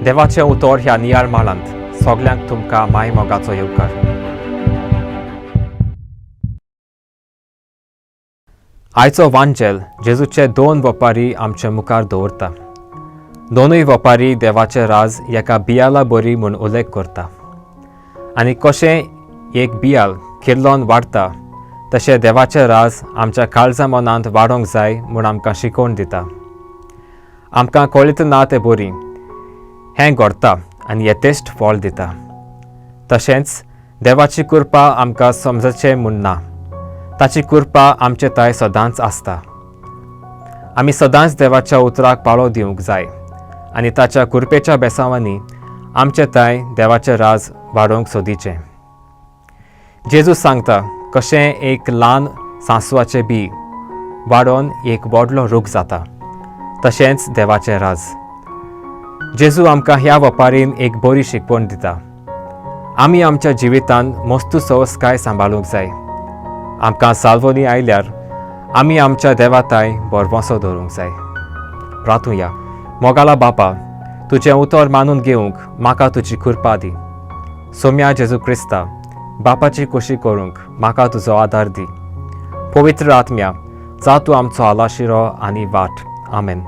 देवाचें उतर ह्या नियाळ माळांत सगल्यांक तुमकां माय मोगाचो येवकार. आयचो वांजेल जेजूचे दोन वपारी आमचे मुखार दवरता. दोनूय वपारी देवाचें राज एका बियाला बरी म्हूण उल्लेख करता आनी कशें एक बियाल किर्लोन वाडटा तशें देवाचें राज आमच्या काळजा मनांत वाडोवंक जाय म्हूण आमकां शिकोवन दिता. आमकां कळीत ना तें बरी हें घडता आनी येतेश्ट फळ दिता. तशेंच देवाची कृपा आमकां समजचें म्हूण ना, ताची कृपा आमचे ताय सदांच आसता. आमी सदांच देवाच्या उतराक पाळो दिवंक जाय आनी ताच्या कृपेच्या बेसांवांनी आमचे ताय देवाचें राज वाडोवंक सोदीचें. जेजू सांगता कशें एक ल्हान सांसवाचें बी वाडोवन एक व्हडलो रूख जाता, तशेंच देवाचें राज. जेजू आमकां ह्या वपारीन एक बरी शिकवण दिता. आमी आमच्या जिवितांत मस्तू सवसकाय सांबाळूंक जाय. आमकां साल्वोनी आयल्यार आमी आमच्या देवाताय भरवंसो दवरूंक जाय. प्रातुया. मोगाला बापा, तुजें उतर मानून घेवंक म्हाका तुजी कृपा दी. सोम्या जेजू क्रिस्ता, बापाची खोशी करूंक म्हाका तुजो आदार दी. पवित्र आत्म्या, जा तूं आमचो आलाशिरो आनी वाट. आमेन.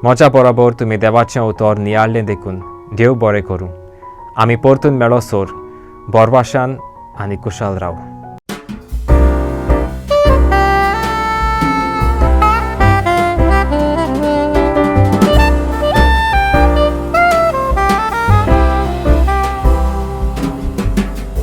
म्हज्या बरोबर तुमी देवाचें उतर नियाळ्ळें देखून देव बरें करूं. आमी परतून मेळो सोर बोरवाशान आनी कुशाल राव.